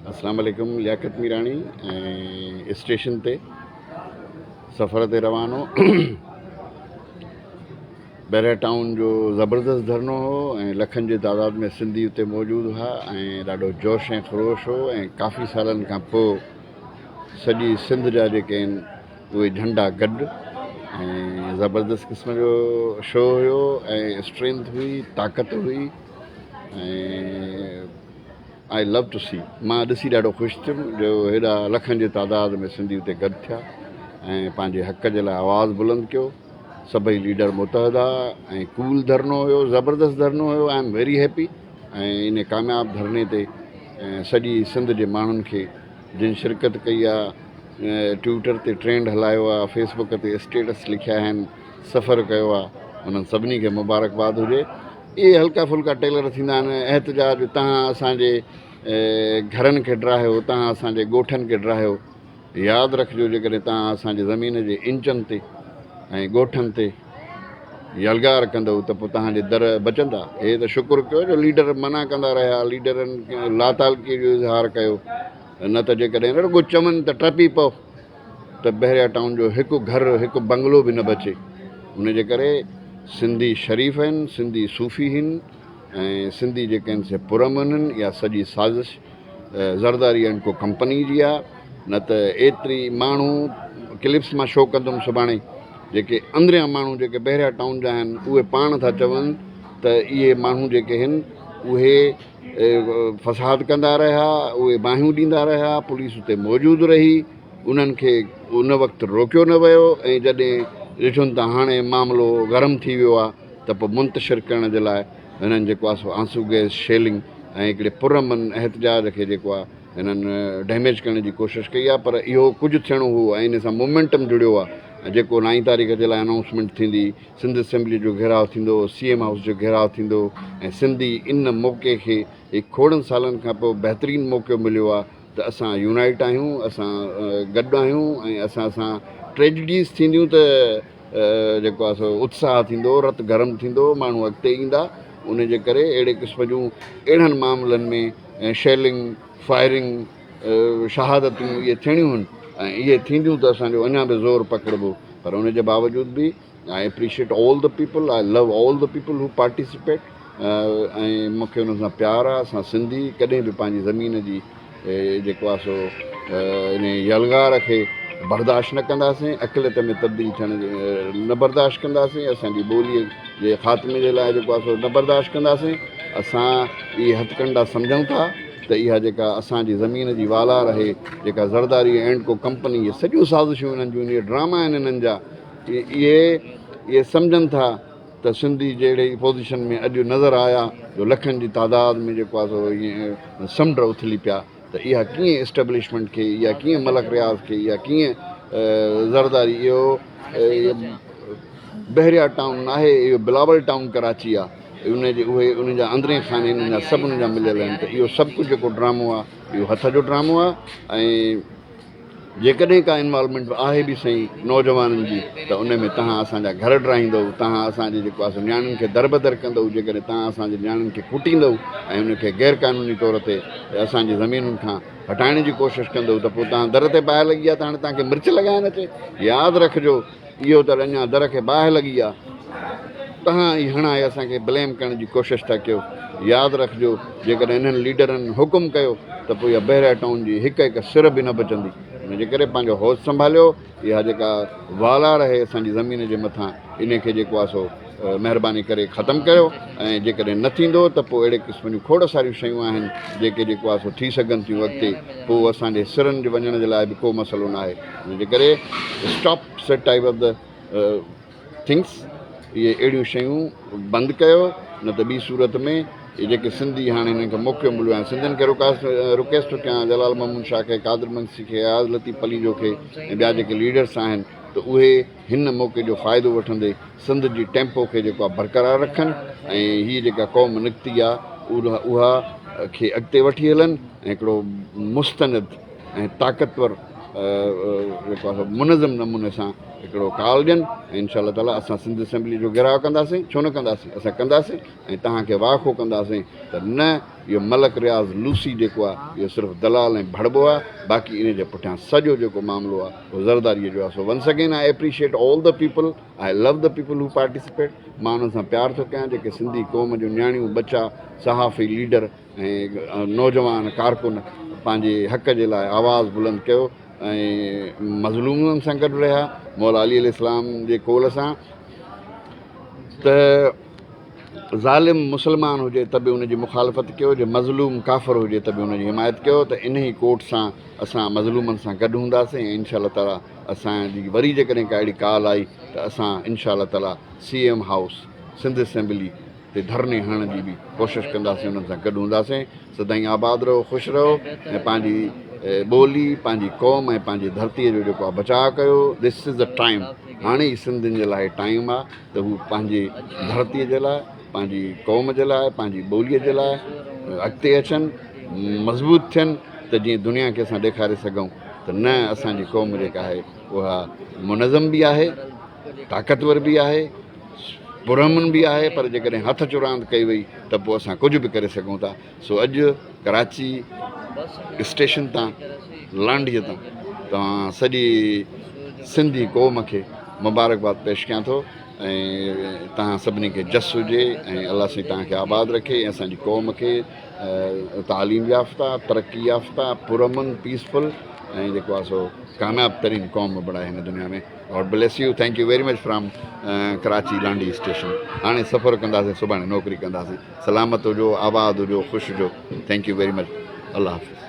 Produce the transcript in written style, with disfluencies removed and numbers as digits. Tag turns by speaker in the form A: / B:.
A: اسلام عليڪم لياقت ميراڻي ۽ اسٽيشن تي سفر تي روانو بحريا ٽائون جو زبردست ڌرڻو هو ۽ لکن جي تعداد ۾ سنڌي اتي موجود هئا ۽ ڏاڍو جوش ۽ خروش هو ۽ ڪافي سالن کان پوء سڄي سنڌ جا جيڪي آهن اهي جھنڊا گڏ ۽ زبردست قسم جو شو هيو ۽ اسٽرينٿ هئي طاقت هئي ۽ آئي لو ٽو سي مان ڏسي ڏاڍو خوش ٿيم جو هيڏا لکن جي تعداد ۾ سنڌي اتي گڏ ٿيا ۽ پنهنجي حق جي لاء آواز بلند ڪيو. سڀئي ليڊر متحد ها ۽ ڪول ڌرڻو هيو زبردست ڌرڻو هيو I am very happy ۽ ان ڪامياب ڌرڻي تي سڄي سنڌ جي ماڻهن کي جن شرڪت ڪئي آ ٽوئٽر تي ٽرينڊ هلايو آ فيس بڪ تي اسٽيٽس لکيا آهن سفر ڪيو آ انهن سڀني کي مبارڪباد هجي. اهي هلڪا ڦلڪا ٽيلر ٿيندا آهن احتجاج تهان اسان جي گهرن کي ڊاهيو تهان اسان جي ڳوٺن کي ڊاهيو ياد رکجو جيڪڏهن تهان اسان جي زمين جي انچن تي ۽ ڳوٺن تي يلغار ڪندؤ ته پوء تهان جي در بچندا هي ته شڪر ڪيو جو ليڊر منع ڪندا رهيا ليڊرن لاتعلقي جو اظهار ڪيو نه ته جيڪڏهن رڳو چون ته ٽپي پئو ته بحريا ٽائون جو هڪ گهر هڪ بنگلو به نه بچي ان جي ڪري سنڌي شريف آهن سنڌي صوفي هن ۽ سنڌي جيڪي آهن سي پرامن آهن اها سڄي سازش زرداري اينڊ ڪو ڪمپني جي آهي نه ته ايتري ماڻهو ڪلپس مان شو ڪندم سڀاڻي جيڪي اندريان ماڻهو جيڪي بحريا ٽائون جا آهن اهي پاڻ ٿا چون ته اهي ماڻهو جيڪي آهن اهي فساد ڪندا رهيا، اهي باهيون ڏيندا رهيا، پوليس اتي موجود رهي، انهن کي ان وقت روڪيو نه ويو ۽ جڏهن ڏٺن ته هاڻي معاملو گرم ٿي ويو آهي ته پوء منتشر ڪرڻ جي لاء هنن جيڪو آهي سو آنسو گئس شيلنگ ۽ هڪڙي پرامن احتجاج کي جيڪو آهي هنن ڊيميج ڪرڻ جي ڪوشش ڪئي آهي پر اهو ڪجهه ٿيڻو هو ۽ ان سان مومينٽم جڙيو آهي جيڪو نائين تاريخ جي لاء انائونسمينٽ ٿيندي سنڌ اسيمبلي جو گهيراء ٿيندو، سي ايم هائوس جو گهيراء ٿيندو ۽ سنڌي ان موقعي کي هي کوڙن سالن کان پوء بهترين موقعو مليو آهي ته اسان يونائيٽ آهيون، اسان گڏ آهيون ۽ اسان سان ٽريجڊيز ٿينديون ته جيڪو آهي سو اتساهه ٿيندو، رت گرم ٿيندو، ماڻهو اڳتي ايندا، ان جي ڪري اهڙي قسم جون اهڙن معاملن ۾ شيلنگ، فائرنگ، شهادتون اهي ٿيڻيون آهن ۽ اهي ٿينديون ته اسان جو اڃا به زور پڪڙبو پر ان جي باوجود به I appreciate all the people I love all the people who participate ۽ مون کي انهن سان پيار آهي اسان سنڌي ڪڏهن به پنهنجي زمين جي جيڪو آهي سو ان يلغار کي برداشت نه ڪنداسين اقليت ۾ تبديل ٿيڻ نه برداشت ڪنداسين اسانجي ٻولي جي خاتمي جي لاء جيڪو آهي سو نه برداشت ڪنداسين اسان اهي هٿڪنڊا سمجهون ٿا ته اها جيڪا اسان جي زمين جي والار آهي جيڪا زرداري اينڊ ڪو ڪمپني اهي سڄيون سازشون انهن جون اهي ڊراما آهن انهن جا اهي اهي سمجهن ٿا ته سنڌي جهڙي پوزيشن ۾ اڄ نظر آيا جو لکن جي تعداد ۾ جيڪو آهي سو ائين سمنڊ اٿلي پيا ته اها ڪيئن اسٽيبلشمينٽ کي اها ڪيئن ملڪ رياض کي اها ڪيئن زرداري اهو بحريا ٽائون ناهي اهو بلاول ٽائون ڪراچي آهي ان جي اهي ان جا اندرين خاني انهن جا سڀ ان جا مليل آهن ته اهو سڀ ڪجهه جيڪو ڊرامو آهي اهو هٿ جو ڊرامو آهي ۽ جيڪڏهن ڪا انوالومينٽ به آهي به سهي نوجوانن جي ته ان ۾ توهان اسان جا گهر ڊاهيندؤ، توهان اسان جي جيڪو آهي سو نياڻين کي دربدر ڪندؤ، جيڪڏهن توهان اسان جي نياڻين کي ڪٽيندؤ ۽ انهن کي غير قانوني طور تي اسان جي زمينن کان هٽائڻ جي ڪوشش ڪندؤ ته پوء توهان در تي باهه لڳي آهي ته هاڻي توهان کي مرچ لڳائڻ اچي؟ ياد رکجو اهو ته اڃا در کي باهه لڳي آ، توهان ئي هڻائي اسان کي بليم ڪرڻ جي ڪوشش ٿا ڪيو. ياد رکجو جيڪڏهن انهن ليڊرن حڪم ڪيو ته پوء اها بحريا ٽائون جي هڪ هڪ سر به نه بچندي. ان جي ڪري پنهنجو هوش سنڀاليو. اها جيڪا والار آهي اسان جي زمين جي مٿان ان کي جيڪو آهي سو مهرباني ڪري ختم ڪيو ۽ جيڪڏهن نه ٿيندو ته پوء اهڙي قسم جون کوڙ ساريون شيون آهن جيڪي جيڪو آهي سو ٿي سگهن ٿيون اڳتي پوء اسان جي سرن جي وڃڻ جي لاء به ڪو مسئلو نه آهي. ان جي ڪري stop such type of the things اهي اهڙيون شيون بند ڪيو نه ته ٻي صورت ۾ اهي جيڪي سنڌي هاڻي هنن کي موقعو مليو آهي سنڌين کي رڪويسٽ ٿو ڪيان جلال محمود شاهه کي قادر منگسي کي اياز لطيف پليجو کي ۽ ٻيا جيڪي ليڊرس آهن ته اهي هن موقعي جو فائدو وٺندي سنڌ جي ٽيمپو کي جيڪو آهي برقرار رکن ۽ هي جيڪا قوم نڪتي آهي اها کي اڳتي وٺي هلن ۽ هڪڙو مستند ۽ طاقتور. جيڪو آهي منظم نموني سان هڪڙو ڪال ڏين ۽ انشاء الله تعالٰي اسان سنڌ اسيمبلي جو گهيراء ڪنداسين ڇو نه ڪنداسين اسان ڪنداسين ۽ توهان کي واکو ڪنداسين ته نه اهو ملڪ رياض لوسي جيڪو آهي اهو صرف دلال ۽ ڀڙٻو آهي باقي ان جي پٺيان سڄو جيڪو معاملو آهي اهو زرداري جو آهي so once again I appreciate all the people I love the people who participate مان انهن سان پيار ٿو ڪيان جيڪي سنڌي قوم جون نياڻيون ٻچا صحافي ليڊر ۽ نوجوان ڪارڪن پنهنجي حق جي لاء آواز بلند ڪيو ۽ مظلومن سان گڏ رهيا مولا علي عليه السلام جي قول سان ته ظالم مسلمان هجي ته به ان جي مخالفت ڪيو جي مظلوم ڪافر هجي ته به ان جي حمايت ڪيو ته انهي ڪوٽ سان اسان مظلومن سان گڏ هونداسين ۽ انشاء الله تعالي اسان جي وري جيڪڏهن ڪا اهڙي ڪال آئي ته اسان انشاء الله تعالي C M house Sindh assembly تي ڌرڻي هڻڻ جي به ڪوشش ڪنداسين انهن سان گڏ هونداسين سدائين آباد رهو خوش رهو ۽ پنهنجي ٻولي پنهنجي قوم ۽ پنهنجي ڌرتي جو جيڪو آهي بچاء ڪيو دس از the time هاڻي ئي سنڌين جي لاء ٽائيم آهي ته هو پنهنجي ڌرتي جي لاء پنهنجي قوم جي لاء پنهنجي ٻولي جي لاء اڳتي اچن مضبوط ٿين ته جيئن دنيا کي اسان ڏيکاري سگهون ته نه اسان جي قوم جيڪا آهي اها منظم به آهي طاقتور به آهي پرامن به آهي پر جيڪڏهن هٿ چراند ڪئي وئي ته پوء اسان ڪجهه به ڪري سگهون ٿا سو اڄ ڪراچي اسٽيشن تان لانڍيء تان توهان سڄي سنڌي قوم کي مبارڪباد پيش ڪيان ٿو ۽ توهان سڀني کي جس هجي ۽ الله سائين توهان کي آباد رکي ۽ اسان جي قوم کي تعليم يافته ترقي يافته پرامن پيسفل ۽ جيڪو آهي سو ڪامياب ترين قوم بڻائي هن دنيا ۾ God bless you thank you very much from Karachi Landhi station هاڻي سفر ڪنداسين سڀاڻي نوڪري ڪنداسين سلامت هجو آباد هجو خوش هجو thank you very much Allah Hafiz.